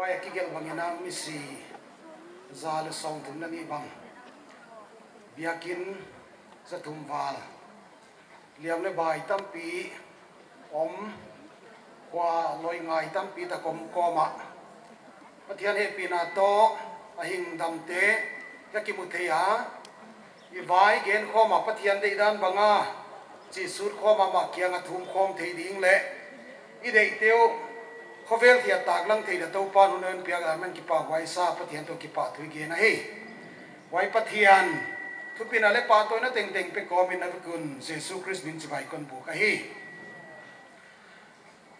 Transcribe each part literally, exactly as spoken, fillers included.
Huai a kigelh bangin a misi za leh sawmthum leh nih bang, biakinn za thum val, liam leh bai tampi om, khua loi ngai tampi tak om kawm ah, Pathian hehpihna tawh a hing damte ka kimu thei a, i vai gen khawm a Pathian deihdan bang a, chi sut khawm a amah kiang a thum khawm thei ding leh i deihte uh khovel thiat taklang thei dia Toupa'n hun hon piak a, man kipahhuai sa, Pathian tawh kipahthu i gen ahi. Huai Pathian thupina leh pahtawina tengteng pe kawmin na vek un Jesu Khrist min chibai kon buk ahi.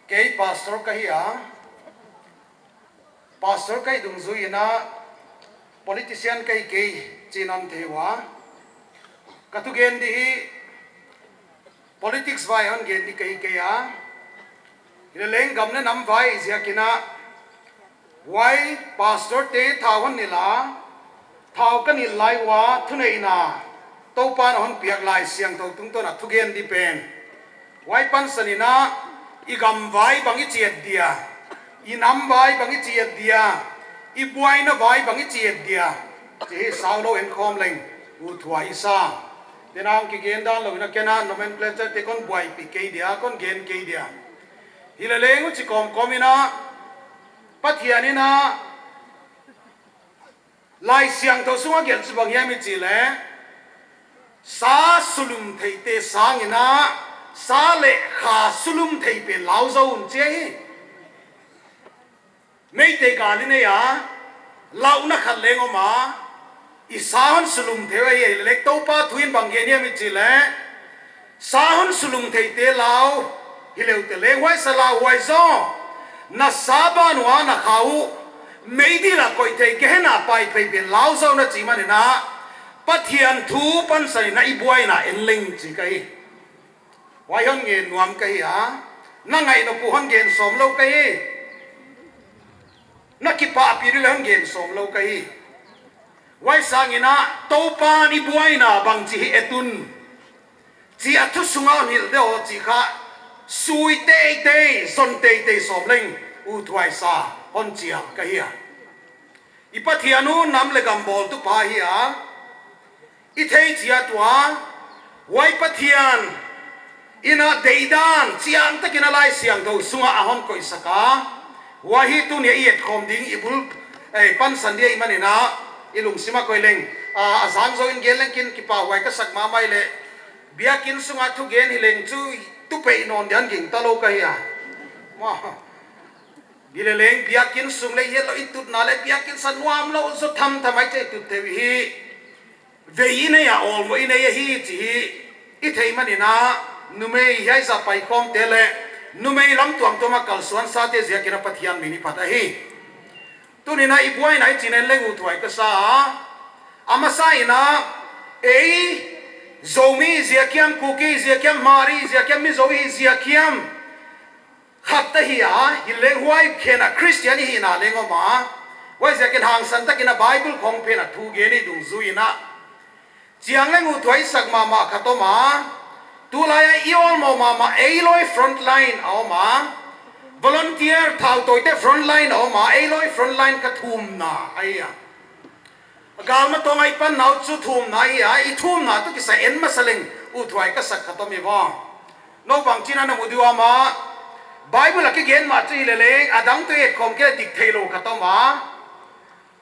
Kei pastor ka hi a, pastor ka hih dungzui in a politician ka hi kei chih na thei ua, ka thugen di hi politics vai hon gen di ka hi kei a, hileleng gam leh nam vai ziakin a, huai pastorte thau hon nilh a, thau ka nilh lai ua thuneihna Toupa'n hon piak Laisiangthou tungtawn a thugen di pen, huai pansan in a, i gam vai bang i chiat dia, i nam vai bang i chiat dia, i buaina vai bang i chiat dia, chih hi saulou en khawm leng uthuai i sa. Tena hong kigen dan lou in a, ken a nomenclature te kon buaipih kei dia, kon gen kei dia. Hileleng huchi kawmkawm in a, Pathian in a Laisiangthou sung a gelh chu bang hiam i chih leh, sa sulum theite sang in a, sa leh kha sulum thei pen lau zaw un chi hi. Meitei gal i nei a, lauhna khat leng om a, i sa hon sulum thei uh ahi. Hileleng Toupa thu in bang gen hiam i chih leh, sa hon sulum theite lau, hileh uh te leng huai sa lauhuai zaw, na sa ban ua na kha uh meidil a koih thei, Gehenna pai phei pen lau zaw na chih man in a, Pathian thu pansan in a i buaina en leng chih ka hi. Huai hon ngen nuam ka hi a, na ngaih nop uh hon gen sawm lou ka hi. Na kipahpih di leh hon gen sawm lou ka hi. Huai sang in a, Toupa'n i buaina bangchi hi et un, chi a thu sung a hon hilh de aw chih kha sui teitei, zon teitei sawm leng uthuai sa hon chial ka hi a. I Pathian uh nam leh gam bawltu pa hi a, i thei chiat ua, huai Pathian in a deihdan chiantak in a Laisiangthou sung ah a hon koihsak a, huai hi tuni a i etkhawm ding i bul, eh, pansan dia i man in a, i lungsim a koih leng, a, a zang zaw in gen leng ken kipahhuai ka sak mahmah leh, biakinn sung a thugen hileng chu tu peih nawn dia hon gingta lou ka hi a. Ma, hileleng biakinn sung leh i het lou, i tutna leh biakinn sa nuam lou zaw thamtham ai chih tut thei hi. Vei i nei a, awlmoh i nei ahi chih hi i theih man in a, numei hiai zah paikhawmte leh numei lam tuamtuam a kalsuan sate ziakin a Pathian min i phat ahi. Tuni in a i buaina i chih en leng uthuai ka sa a, a masa in a, ei Zomi ziak hiam, Kuki ziak hiam, Hmar ziak hiam, Mizo ziak hiam, khat ahi a, hileleng huai khen a Christian i hihna leng om a, huaiziakin hangsan takin a Bible khong pen a thugen i dungzui in a, chiang leng uthuai sak mahmah khat om a, tulai a i awlmoh mahmah ei loi frontline a om a, volunteer thautawite frontline a om a, ei loi frontline kha thumna ahi a. Galma tawng a i panna uh chu thumna ahi a, i thumna toh kisai en masa leng uthuai ka sak khat om hi ua. Nou bangchin a na mu di uh a, Bible a kigen mah chu hileleng, a dang toh etkhawm kei leh dik theilou khat om a,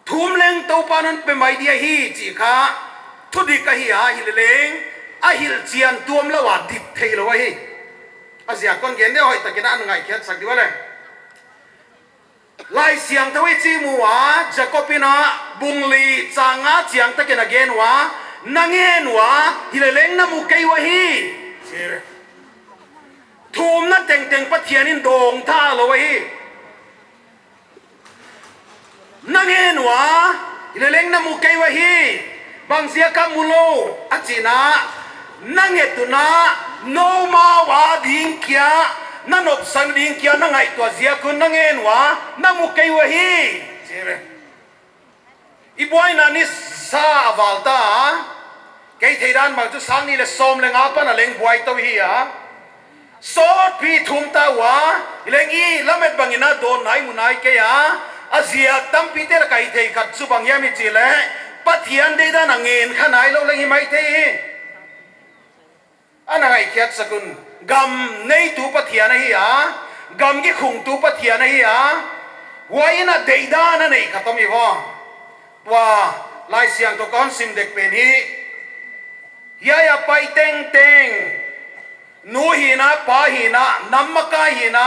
thum leng Toupa'n hon pe mai di ahi chih kha thudik ahi a, hileleng a hilhchian tuam lou a dik theilou ahi. A ziak kon gen di a, hoihtakin a ngaihkhiatsak di ua leh. Laisiangthou i chih mu ua, Jakob in a bung li chang nga chiang takin a gen ua, na ngen ua, hileleng na mu kei uh ahi. Thumna tengteng Pathian in dawng tha lou ahi. Na ngen ua, hileleng na mu kei uh ahi. Bangziak a mu lou a chihna, na nget un a, noumau a ding kia, na nopsak ding kia na ngaihtuah ziak un na ngen ua, na mu kei uh ahi. I buaina ni sa a val ta a, kei theihdan bang chu sang nih leh sawm leh nga apan a leng buai tou hi a. Sawtpi thum ta ua, hileleng i lamet bangin a dawnna i mu nai kei a, A ziak tampite lak a i theih khat chu bang hiam i chih leh, Pathian deihdan a ngen kha nailou leng hi maithei hi. Ana ngaihkhiatsak un, gam neitu Pathian ahi a, gamgi khungtu Pathian ahi a, huai in a deihdan a neih khat om hi maw. Tua Laisiangthou ka hon sim dek pen hi. Hiai a pai tengteng, nu hihna, pa hihna, nam makai hihna,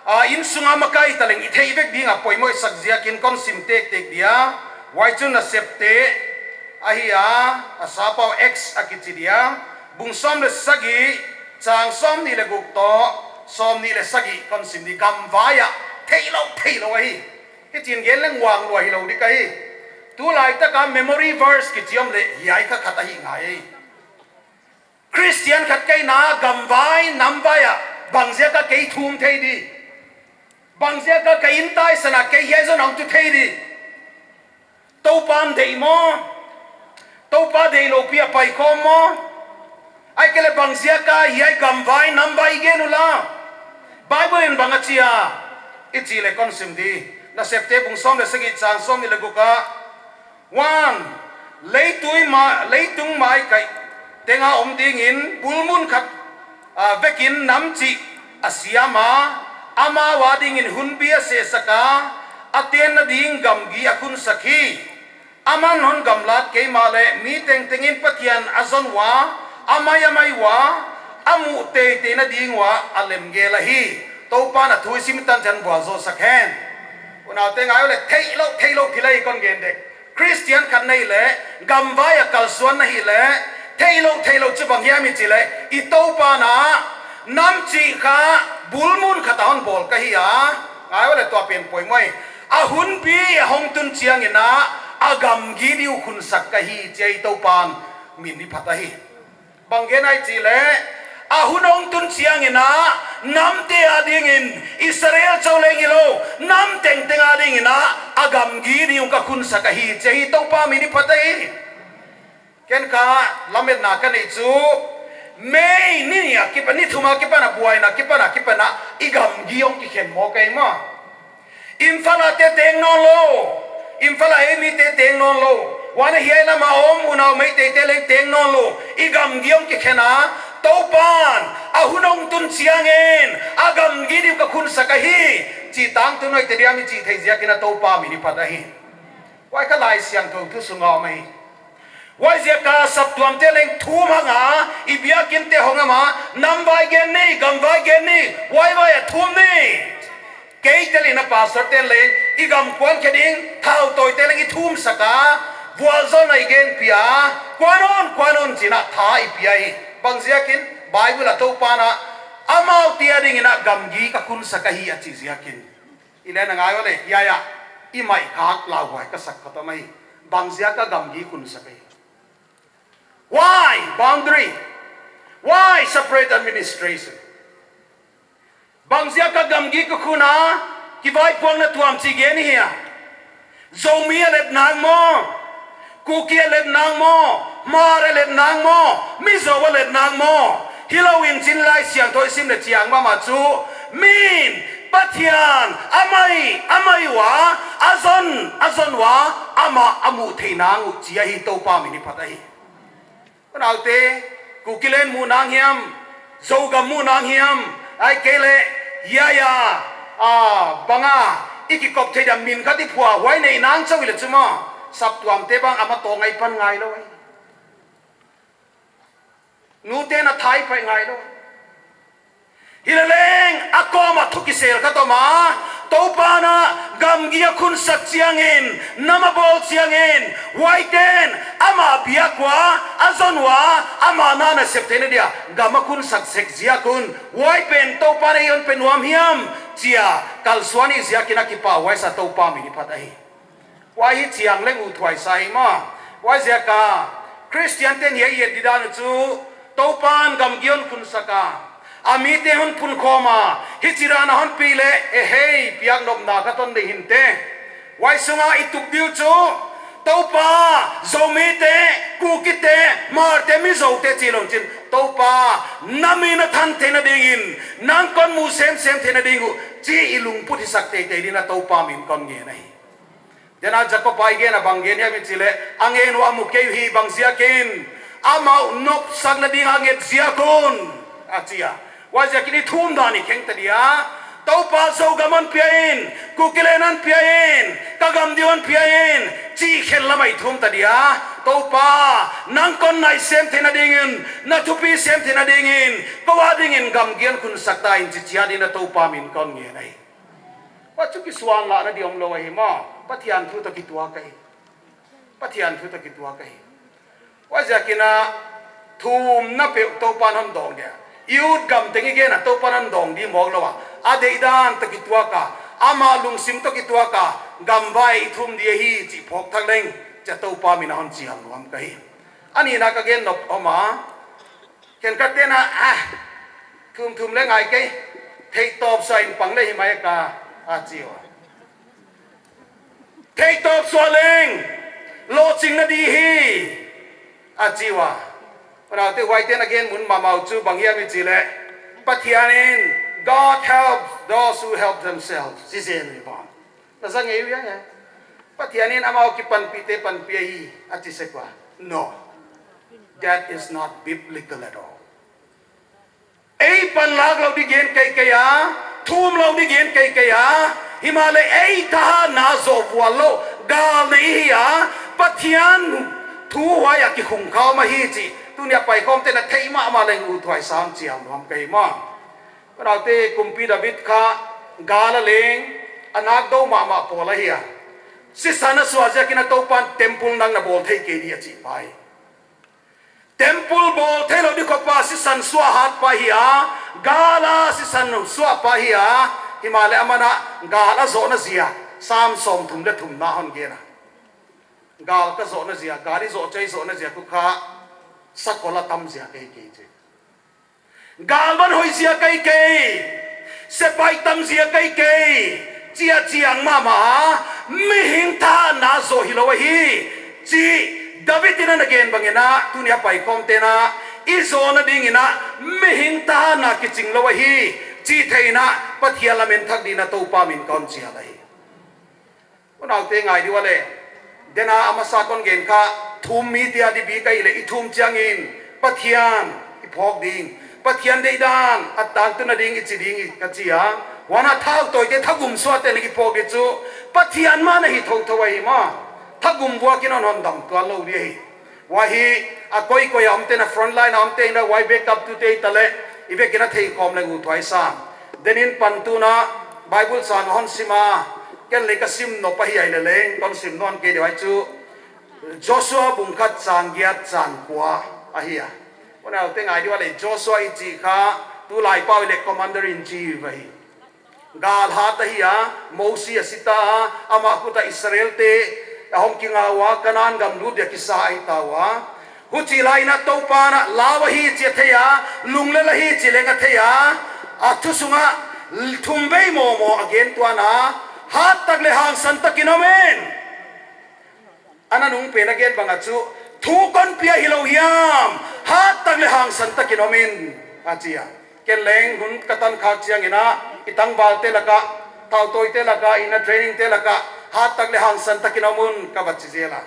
a, innsung a makai taleng i theih vek ding a poimoh sak ziakin kon sim tektek dia. Huai chu Nasepte ahi a, a sapau Acts a kichi dia. Bung sawm leh sagih, chang sawmnih leh guk toh sawmnih leh sagih kon sim di. Gamvai a theilou, theilou ahi. Hichi'n gen leng uang lua hilou di ka hi. Tulaitak a memory verse kichi om leh hiai kha khat ahi ngai. Christian khat ka hihna, gamvai, namvai a bangziak a kei thum thei di? Bangziak a ka inn taisan a kei hiai zon a hong tu thei di? Toupa'n deih maw? Toupa deihloupi a paikhawm maw? Ahihkeileh bangziak a hiai gamvai, namvai gen ula. Bible in bang a chi a i chih leh kon sim di. Nasepte bung sawm leh sagih, chang sawmnih leh guk ah, huan, leitung ma-, leitung maikai teng a om dingin bulmun khat, a, vekin nam chih a siam a, amau adingin hunbi a sehsak a, a tenna ding gamgi a khunsak hi. Aman hon gamlat kei mahleh mi tengtengin Pathian a zon ua, a mai a mai ua, a muh teiteina ding ua a lemgel ahi. Toupa'n a thu i sim tan chiang vualzawlsak hen. Unaute ngai uleh, theilou, theilou thil ahi kon gen dek. Christian khat na hih leh, gamvai a kalsuan na hih leh, theilou, theilou chu bang hiam i chih leh, i Toupa'n a nam chih kha bulmun khat a hon bawl ka hi a. Ngai uleh, tua pen poimoh hi. A hunbi a hong tun chiangin a, a gamgi diu khunsak ka hi chi a, i Toupa'n min i phat ahi. Bang gen a i chih leh, a hun hong tun chiangin a, namte adingin, Israel chauh leng hilou, nam tengteng adingin a, a gamgi diu ka khunsak ahi chi a, i Toupa min i phat ahi. Ken ka lametna ka neih chu, May ni nih akipan, ni thum akipan a buaina akipan, akipan a i gamgi hong kikhen maw kei maw. Imphal a te teng nawnlou, Imphal a ei mite teng nawnlou, huan a hiai lam a om unau Meiteite leng teng nawnlou, i gamgi hong kikhen a, Toupa'n a hun hong tun chiangin a gamgi diu ka khunsak ahi, chi tangthu nuaite diam i chih theih ziakin a Toupa min i phat ahi. Huai kha Laisiangthou thu sung a om ahi. Huaiziak a saptuamte leng thum hang a, i biakinnte hong om a, namvai gen ni, gamvai gen ni, huai vai a thum ni. Kei tel in a pastorte leng, i gam kuan khe ding, thautawite leng i thumsak a, vualzawlna i genpih a, kuan un, kuan un chi'n a tha i pia hi. Bangziakin, Bible a Toupa'n a, amaute adingin a gamgi ka khunsak ahi a chih ziakin. I leh na ngai uleh, hiai a, i mai khak lauhuai ka sak khat om ahi. Bangziak a gamgi khunsak ahi? Why boundary? Why separate administration? Bangziak a gamgi ka khun a, kivaipuakna tuam chi gen i hia? Zomi a let nang maw? Kuki a let nang maw? Hmar a let nang maw? Mizo a let nang maw? Hilou in chin Laisiangthou i sim leh chiang mahmah chu, min, Pathian, a mai, a mai ua, a zon, a zon ua, amah a muh theih nang uh chi ahi, Toupa min i phat ahi. Unaute, Kuki leng muh nang hiam, Zogam muh nang hiam, ahihkeileh, hiai a, a, bang a, i kikop theih dia min khat i phuah, huai nei nang chauh i leh chu maw, saptuamte bang a ma tawh ngai pan ngailou ahi. Nute na thai pai ngailou. Hileleng, a kawm a thu kisel khat om a, Toupa'n a gamgi a khunsak chiangin, nam a bawl chiangin, huaite'n, amah biak ua, a zon ua, amah na nasep theihna dia, gam a khunsak sek ziak un, huai pen Toupa'n ei hon pe nuam hiam, chi a, kalsuan i ziakin a kipahhuai sa Toupa min i phat ahi. Huai hi chiang leng uthuai sa hi maw. Huaiziak a, Christian te'n hiai i et didan uh chu, Toupa'n gamgi hon khunsak a, a mite hon phunkhawm a, hichi dan a hon pi leh, e hei, piaknopna ka hon nei hinte. Huai sung a i tup diu chu, Toupa, Zomite, Kukite, Hmarte, Mizote chilou chin, Toupa, na min a than theihna dingin, nang kon mu semsem theihna ding uh, chih i lungput hisak teitei dingin Toupa min kon ngen ahi. Dena Jakob in a gen a bang gen hiam i chih leh, a ngen ua mu kei hi bang ziakin, amau nopsakna ding a nget ziak un, a chi a. Huaiziakin i thum dan i kheng ta dia, Toupa Zogam hon pia in, Kukiland hon pia in, ka gam di'n hon pia in, chih khelh lam a i thum ta dia, Toupa, nang kon nai sem theihna dingin, na thupi sem theihna dingin, kou a dingin gam gen khunsak ta in chih chiat dingin Toupa min kon ngen ahi. Huai chu kisuanlahna di omlou ahi maw. Pathian thu toh kituak ahi. Pathian thu toh kituak ahi. Huaiziakin thumna peuh Toupa'n hon dawng dia. Youth gam teng i gen a Toupa'n hon dawng di mawk lou a. A deihdan toh kituak a. Ama lungsim toh kituak a. Gamvai i thum di ahi chih phawk thak leng, chia Toupa min a hon chi hal nuam ka hi. A nihna ka gen nop om a. Khenkhat te'n, ah, thum thum leh ngai kei. Theihtawp suah in pang leh hi mai ka, a chi ua. Theihtawp suah leng, lohchingna di hi, a chi ua. Unaute, huaite'n a gen mun mahmah uh chu bang hiam i chih leh, Pathian in, "God helps those who help themselves," chi zen hi bang. Na zang ei ua ya. Pathian in amau kipanpihte panpih hi, a chi sek ua. No. That is not biblical at all. Ei panlak lou di gen kei kei a, thum lou di gen kei kei a, himahleh ei thahatna zoh vual lou, galna i hi a, Pathian thu huai a kikhung khawm ahi chih, tuni a paikhawmte'n a theih mahmah leng uthuai sam chial nuam ka hi maw. Unaute, kumpi David kha gal a leng, a nak dou mahmah pawl ahi a. Sisan a suah ziakin Toupa'n temple nang na bawl thei kei di a chi pai. Temple bawl theilou di khop a sisan suah hat pa hi a, gal a sisan suah pa hi a, himahleh aman gal a zohna ziak, Sam sawmthum leh thumna hon gen a. Gal ka zohna ziak, gal i zoh chai zohna ziak uh kha, sakol a tam ziak ahi kei chi. Gal ban hoih ziak ahi kei, sepaih tam ziak ahi kei, chia chiang mahmah a, mihing thahatna zoh hilou ahi, chih David in a na gen bangin, tuni a paikhawmte'n, i zohna dingin, mihing thahatna kiching lou ahi, chih theihna, Pathian lamen thak dingin Toupa min kon chial ahi. Unaute ngai di ua leh. Dena a masa kon gen kha thum mi tia di bik ahi leh i thum chiangin Pathian i phawk ding. Pathian deihdan a tangtunna ding i chi ding i ka chi a. Huan a thautawite thagum suahte leng i phawk di chu Pathian mah na hi thouthou ahi maw. Thagum buakin hon hon dam tuan lou di ahi. Huai hi, a koikoi a omte'n, a front line a omte'n, huai backup tute i ta leh, i vekin a thei khawm leng uthuai sam. Denin pantu'n Bible chang hon sim a, ken leng ka sim nop ahi a, hileleng kon sim nawn kei di huai chu, Joshua bung khat chang giat chang kua ahi a. Unaute ngai di ua leh Joshua i chih kha, tulai pau i leh commander in chief ahi. Gal hat ahi a, Mosi a si ta a, amah khut a Israelte a hong kinga ua, Kanan gam lut dia kisa ahi ta ua. Huchi laiin Toupa'n lau ahi chih a thei a, lunglel ahi chih leng a thei a, a thu sunga thum vei mawmaw a gen tuan a, hat tak leh hangsan takin om in. A nunung pen a gen bang a chu, thu kon pia hilou hiam, hat tak leh hangsan takin om in, a chi a. Ken leng hun ka tan khak chiangin, i tangvalte laka, thautawite laka, i na trainingte laka, hat tak leh hangsan takin om un ka va chi zel a.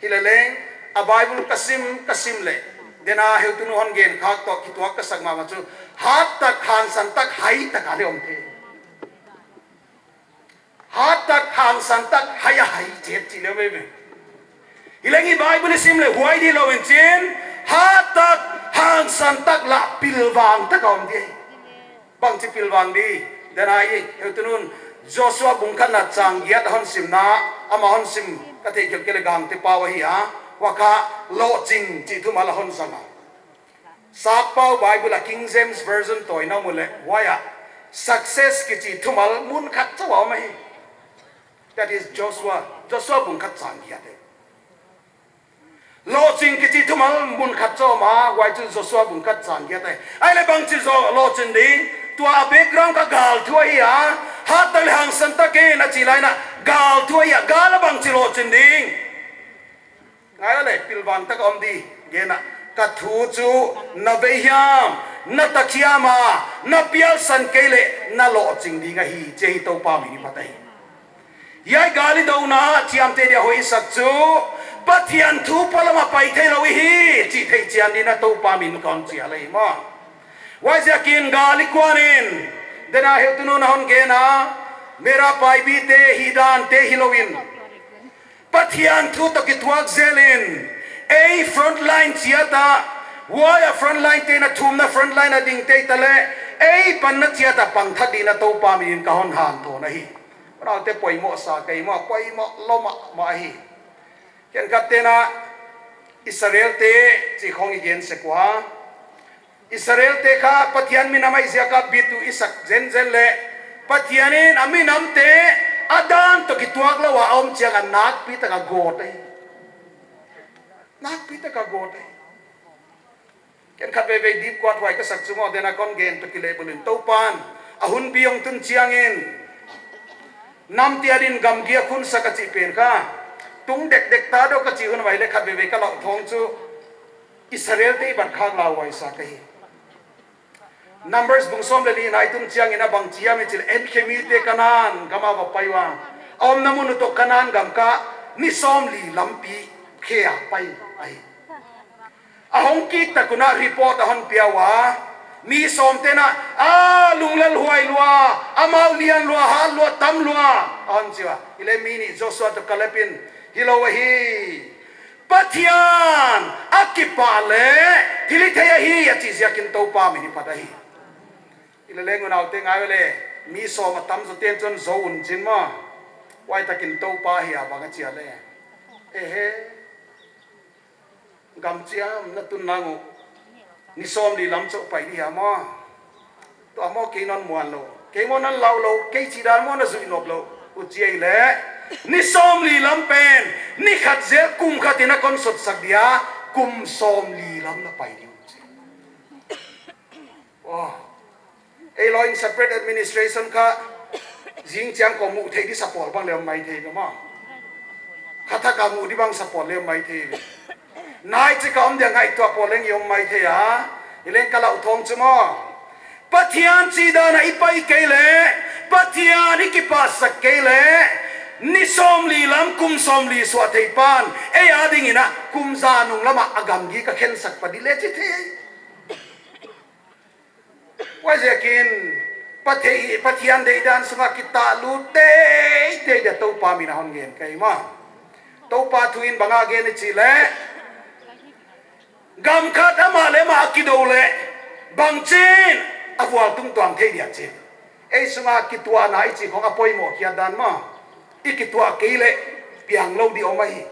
Hileleng, a Bible ka sim, ka sim leh, dena heutunu hon gen khak toh kituak ka sak mahmah chu, hat tak hangsan tak hai tak a leh om thei. Hat tak hangsan tak hai a hai chet chi leh veve. Hileng i Bible i sim leh huai di lou in chin, hat tak hangsan tak lah pilvang tak a om di. Bangchi pilvang di, dena i, heutunun, Joshua bung khatna chang giat hon simna, amah hon sim, ka theih khelh kei leh Gangte pau ahi a, huai kha lohching chih thumal a hon zang a. Sappau Bible a King James Version toh i na mu leh, huai a, success kichi thumal mun khat chauh a om ahi. That is Joshua, Joshua bung khat chang giat e. Lohching kichi thumal mun khat chauh a om a, huai chu Joshua bung khat chang giat e. Ahihleh bangchi zoh lohching ding, tua a background kha gal thu ahi a, hat tak leh hangsan takin a chi laiin, gal thu ahi a, gal a bangchi lohching ding. Ngai leh, pilvang tak a om di, gen a, ka thu chu na vei hiam, na takiam a, na pialsan kei leh na lohching ding ahi, chih hi Toupa min i phat ahi. Hiai gal i douna chiamteh dia hoihsak chu, Pathian thu polam a pai theilou i hi chih theihchian dingin Toupa min kon chial ahi maw. Huaiziakin gal i kuan in, tuni a heutu nu'n a hon gen a, Meira Paibi te hihdante hilou in, Pathian thu toh kituak zel in, ei frontline chiat a, huai a frontline te'n a thumna frontline a dingte ta leh, ei panna chiat a pang thak dingin Toupa min in ka hon hanthawn ahi. Unaute, poimoh sa ka hi maw, poimoh lua mahmah hi. Khenkhat te'n a Israel te chih khong i gen sek ua. Israel te kha Pathian minam ahih ziak a bit uh i sak zenzen leh, Pathian in a minamte a dan toh kituak lou a om chiang a nakpi tak a gawt ahi. Nakpi tak a gawt ahi. Ken khat veivei dip kuat huai ka sak chu maw, tuni a kon gen toh kilehbulh in Toupa'n a hun pi hong tun chiangin namte adin gamgi a khunsak a chih pen kha tung dekdek ta deuh ka chih hun vai leh khat veivei ka lauthawng chu Israel te i bat khak lauhuai sa ka hi. Numbers bung sawm leh lina i tun chiangin a bang chi hiam i chih leh, En-Kemi te Kanan gam a va pai ua, a omna mun uh toh Kanan gam kha ni sawmli lampi khe a pai ahi. A hong kik tak un a report a hon pia ua, mi sawm te'n a, a lunglel huai lua, amau lian lua, hat lua, tam lua, a hon chi ua. Hileh mi nih Joshua toh Caleb in, Hilou ahi. Pathian a kipah leh thilhihthei ahi, a chih ziakin Toupa min i phat ahi. Hileleng unaute, ngai leh, mi sawm a tam zaw te'n chun zou un chin maw. Huai takin Toupa hi a bang a chi a leh, Ehe, gam chiam na tun nang uh ni sawmli lam chauh pai di hia maw? Tua maw kei non muan lou, kei maw non lau lou, kei chih dan maw na zuih nop lou uh chi a leh, ni sawmli lam pen ni khat zel kum khat in a kon sotsak dia, kum sawmli lam na pai di uh chi. Oh. Ei lou in separate administration kha zing chiang kon muh theih di sa pawl bang leng om maithei ve maw. Kha thak a muh di bang sa pawl leng om maithei ve. Nai chik a om dia ngaihtuah pawl leng i om maithei a. Hileleng ka lauthawng chu maw, Pathian chih dan a i pai kei leh, Pathian i kipahsak kei leh, ni sawmli lam kum sawmli suah thei pa'n ei adingin a kum za nung lam a a gamgi ka khensak pah di leh chi thei. Huaiziakin Pathe-, Pathian deihdan sung a kitahlut teitei dia Toupa min a hon gen ka hi maw. Toupa thu in bang a gen i chih leh, gam khat amah leh amah a kidou leh bangchin a vualtung tuan thei dia chi. Ei sung a kituahna i chih khong a poimoh khiat dan maw. I kituah kei leh piang lou di om ahi.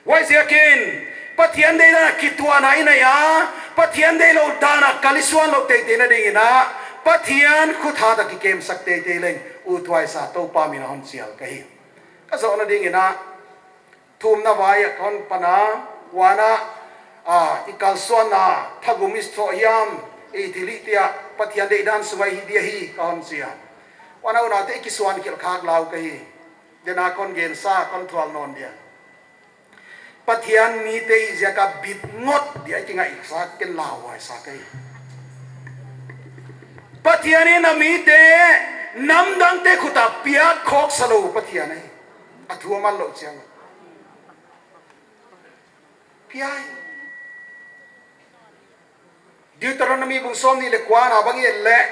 Huaiziakin Pathian deihdan a kituahna i neih a, Pathian deih lou dan a kal i suan lou teitei na dingin a, Pathian khut hat a kikemsak teitei leng uthuai sa Toupa min a hon chial ka hi. Ka zawhna dingin a, thumna vai a kon pan a, huan a, a, i kalsuanna thagum i sawh hiam, i thilhihte a Pathian deihdan sung a hi dia hi ka hon chi a. Huan a, unaute, i kisuan khelh khak lau ka hi. Tuni a kon gensa, kon thuak nawn dia, Pathian mite i ziak a bit ngot dia i kingaihsak ken lauhuai sa ka hi. Pathian in a mite namdangte khut a piak khawksa lou Pathian ahi. A thu a man louh chiang a pia hi. Deuteronomy bung sawmnih leh kua na bang i et leh,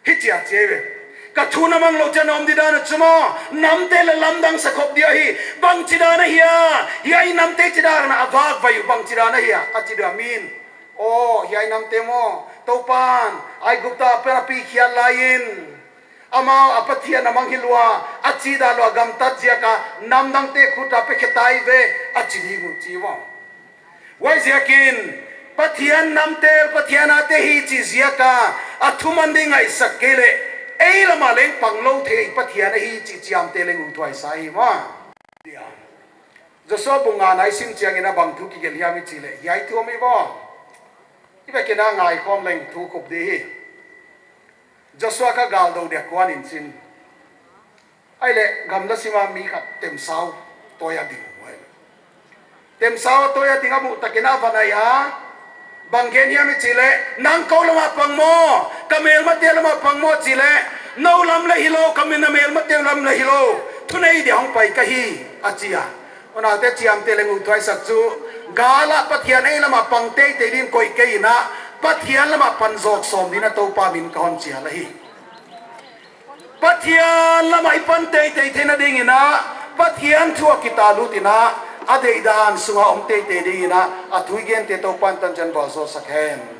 hichi a chi ve. Ka thu na mang lou chiang a om didan a chu maw, namte leh lamdang sa khop dia hi. Bangchidan ahia, hiai namte chidan a vak vai uh bangchidan ahia, a chi dia min. Aw, hiai namte maw, Toupan Aigupta apan a pi khial lai in, amau a Pathian a mangngilh ua, a chihdan lou a gamtat ziak a namdangte khut a pe khe tai ve, a chi ding uh chi maw. Huaiziakin Pathian namte, Pathian ate hi chih ziak a, a thuman ding ngaihsak kei leh, ei lam a leng pang lou thei Pathian ahi chih chiamteh leng uthuai sa hi maw. Joshua bung nga na i sim chiangin a bang thu kigelh hiam i chih leh, hiai thu om hi ve. I bek in a ngai khawm leng thu khup di hi. Joshua kha gal dou dia kuan in chin. Ahihleh gamla sim a mi khat temsau tawi a ding uh ahi. Temsau tawi a ding a muh tak in a va nai a, Bang gen hiam i chih leh, nang kou lam ah pang maw, ka melmate lam ah pang maw chih leh, nou lam leh hilou, ka mi na melmate lam leh hilou, thunei dia hong pai ka hi, a chi a. Unaute chiamteh leh uthuaisak chu, gal ah Pathian ei lam ah pang teitei dingin koih kei in a, Pathian lam ah pan zawk sawm dingin a Toupa min ka hon chial ahi. Pathian lam ah i pan teitei theihna dingin a, Pathian thu a kitak lut in a, a deihdan sung a om teitei dingin a, a thu i gente Toupa'n tanchin vualzawl sak hen.